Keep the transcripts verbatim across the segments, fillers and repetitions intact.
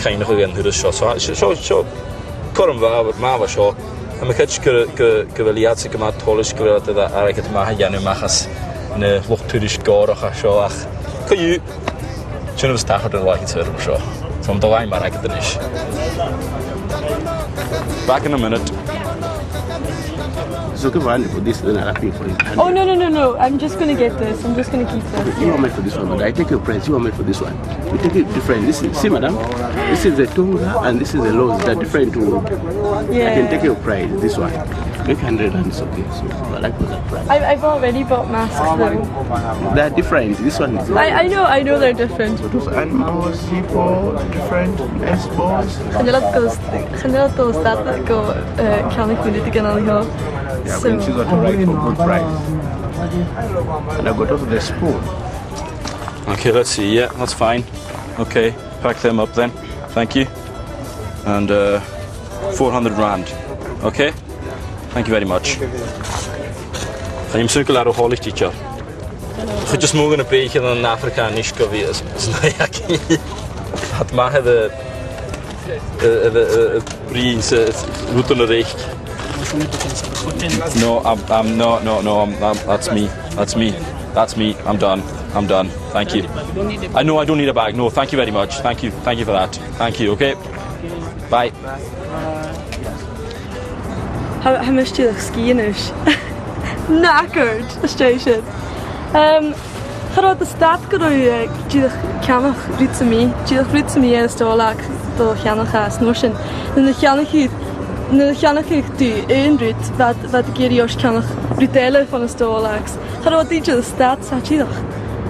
cuimhneachadh air an turas seo. So, seo, seo, seo cothrom mhath, mhath a bha seo. Tha mi cinnteach gu, gu, gu bheil iadsan gu math toilichte gu bheil iad air airgead math a dhèanamh a-mach às na luchd-turais gòrach seo, ach co-dhiù, sin a bhios tachairt air an latha seo. So, tha mi a' dol a dh'fhaighinn mo airgead a-nis. Back in a minute. It's okay, man, for this, then I'll pay for it. Oh, no, no, no, no. I'm just gonna get this. I'm just gonna keep this. You are made for this one, but I take your price. You are made for this one. We take it different. This is, see, madam, this is the Tonga and this is the Lowe's. They're different too. Yeah. I can take your price, this one. Make hundred and it's okay. So, I like that price. I've, I've already bought masks, though. They're different. This one is I, I know, I know they're different. And more people, different, less balls. Chan eil iad gu, chan eil iad gu stad gu, eh, ceannach rudeigin an seo. Yeah, so, when she's got to write for good price. And I got off the spoon. Okay, let's see. Yeah, that's fine. Okay, pack them up then. Thank you. And, uh, four hundred rand. Okay? Thank you very much. Chan eil mi a' smaoineachadh gu bheil e ro thoilichte, teacher. Chuir mi smaoineachadh gun robh beathaichean ann an Afraga a-nis gu bhith as, as an aon. Tha iad math air a, air a, air a, air a bruidhinn 's a, rudan a reic. No, I'm, I'm, no, no, no, I'm, I'm, that's me. That's me. That's me. I'm done. I'm done. Thank you. I know I don't need a bag. No, thank you very much. Thank you. Thank you for that. Thank you, okay? Bye. Tha, tha mise dìreach sgìth a-nis. Knackered, às dèidh sin. Um, cha robh e gu stad gun robh, eh, dìreach ceannach rud sam bith, dìreach rud sam bith air an stòl agad a cheannach às an uair sin. Nuair a cheannaicheadh, nuair a cheannaicheadh tu aon rud, bha, bha iad ag iarraidh ort ceannach rud eile bhon an stòl agus cha robh e dìreach gu stad, tha e dìreach,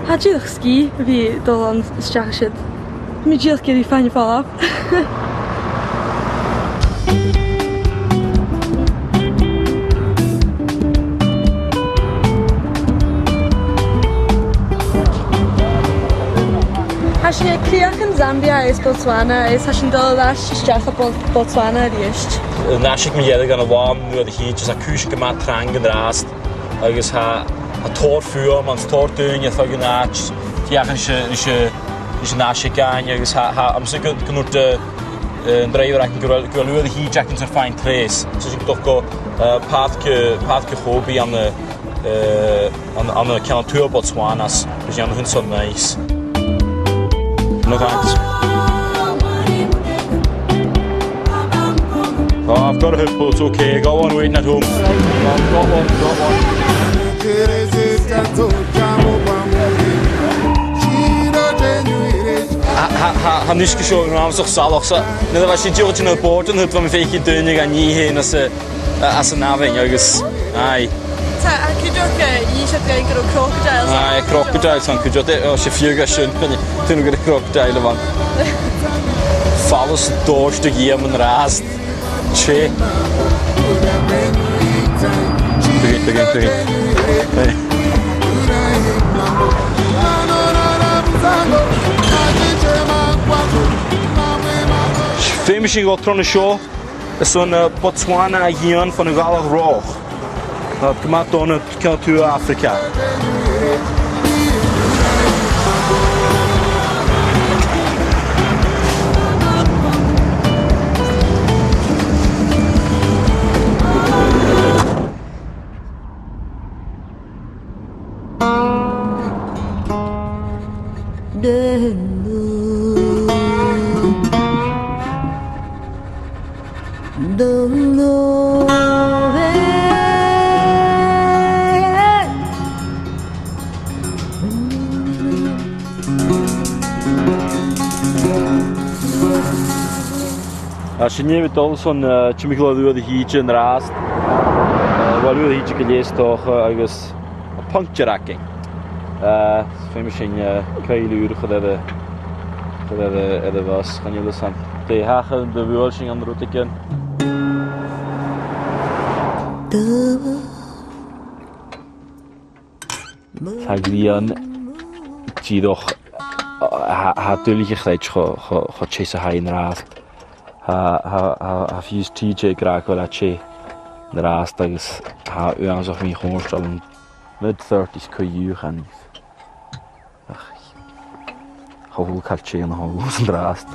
tha e dìreach sgìth a bhith a' dol ann 's a-steach an siud. Tha mi dìreach ag iarraidh faighinn a' falbh. Tha sinn aig crìoch an Zambia is Botswana, is tha sinn a' dol air ais a-steach a Bo-, Botswana a-rithist. An toiseach mu dheireadh an latha, nuair a thòisich, is tha cùisean gu math trang an-dràsta. Agus tha, tha tòrr fuaim ann, tòrr daoine a' faighinn àite, feuchainn ris, ris, ris an aiseag fhaighinn, agus tha, tha, tha mi a' smaoineachadh gun, gun tuirt, eh, eh, an driver againn gu bheil, gu bheil uair a thìde againn airson faighinn treas. So, 's e sin gu dòcha, eh, pàirc, pàirc Chobe ann an, eh, ann, ann an ceann a tuath Botswana, 's e sin an aon son nice. No thanks. Oh, I've got a hoop, but it's okay. I got one waiting at home. I've got one, got one. Tha, tha, tha, tha an uisge seo uabhasach salach, so nuair a bha sinn a' tighinn air bòrd an-diugh, bha mi a' faicinn daoine gan nighe fhèin às a, às an abhainn agus, aye. Tha, tha cuideachd, eh, dìreach gun robh crocodiles. Aye, crocodiles ann cuideachd, eh, o, 's e fiadh a tha sin, chan eil, chan eil crocodile ann. Fallas a' dòrtadh dhìom an-dràsta. Tè. Tugainn, tugainn, tugainn. Hey. Feumaidh sinn a dhol tron a seo. Is ann, eh, Botswana a dh'fheumas sinn a' ghealach roimhe. Tha e gu math dona, ceann a tuath Afraga. Tha sinn air a dhol son, eh, timcheall air uair a thìde an-dràsta. Eh, uill, uair a thìde gu lèir 's dòcha agus puncture againn. Eh, feumaidh sinn, eh, cuibhle ùr a chur air a, chur air a, air a' bhus. Chan eil fhios agam dè thachair, an do bhuail sinn an rudeigin. Tha a' ghrian dìreach, tha, tha e duilich a chreids cho, cho, cho teth 's a tha e an-dràsta. Tha, tha, tha, tha fiù 's T J ag ràdh gu bheil e teth an-dràsta agus tha e uabhasach mì-chomhartail, mid thirties co-dhiù, chan eil fhios. Ach, tha e a' cur teth an-dràsta.